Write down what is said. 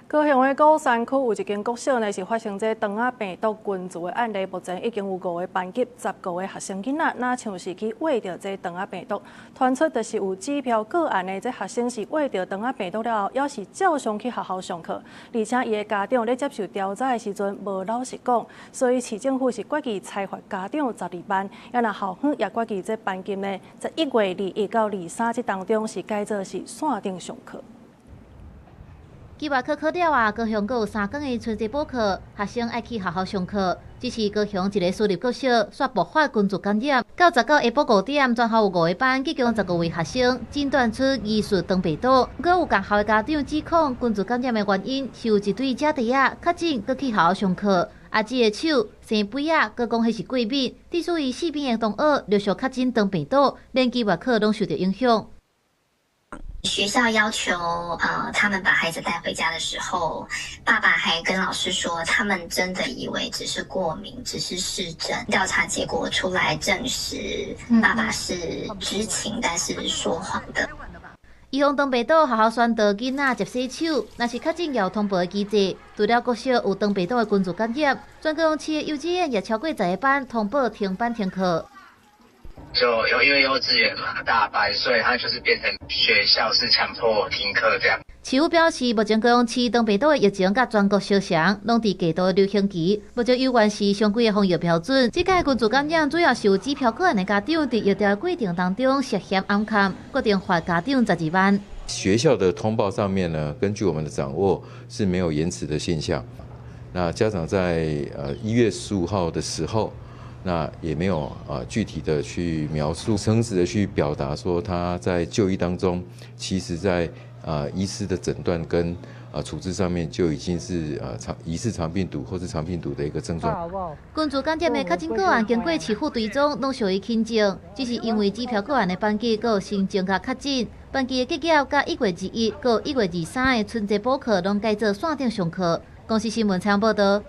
高雄的鼓山區有一間國小呢，是發生這腸仔病毒群聚的案例，目前已經有五個班級15個學生囡仔，若像是去穢著這腸仔病毒，傳出就是有指標個案的這學生是穢著腸仔病毒了後，猶是照常去學校上課，而且伊的家長咧接受調查的時陣無老實講，所以市政府是決議裁罰家長12萬，啊若校方也決議這班級呢，在1月21到23這當中是改做是線頂上課。期末考考了啊，高雄閣有3工的春節補課，學生愛去學校上課。只是高雄一个私立國小煞爆發群聚感染，到19下晡5點，全校有五個班，總共15位學生診斷出疑似腸病毒。閣有仝校的家長指控群聚感染的原因是有一對姐弟仔確診，閣去學校上課，啊，一个手生痱仔，閣講彼是過敏，致使伊四邊的同學陸續確診腸病毒，連期末考攏受著影響。學校要求，他們把孩子帶回家的時候，爸爸還跟老師說，他們真的以為只是過敏，只是濕疹。調查結果出來證實，爸爸是知情，但是說謊的。預防腸病毒，學校宣導囡仔捷洗手，若是確診也有通報的機制。除了國小有腸病毒的群聚感染，全高雄市的幼稚園也超過10個班通報停班停課。就有因為幼稚園嘛，大班，所以他就是變成學校是強迫停課這樣。市府表示，目前高雄市腸病毒的疫情佮全國相像，攏佇低度流行期。目前猶原是常規的防疫標準。這擺群聚感染主要是有指標個案的家長佇疫調過程當中涉嫌掩崁，決定罰家長12萬。學校的通報上面呢，根據我們的掌握是沒有延遲的現象。那家長在1月15號的時候，那也沒有啊具體的去描述，誠實的去表達說他在就醫當中，其實在醫師的診斷跟處置上面就已經是疑似腸病毒或是腸病毒的一個症狀。群聚感染的確診個案經過市府追蹤，攏屬於輕症，只是因為指標個案的班級閣有新增佮確診，班級的結業佮1月21、閣1月23的春節補課攏改做線頂上課。公視新聞採訪報導。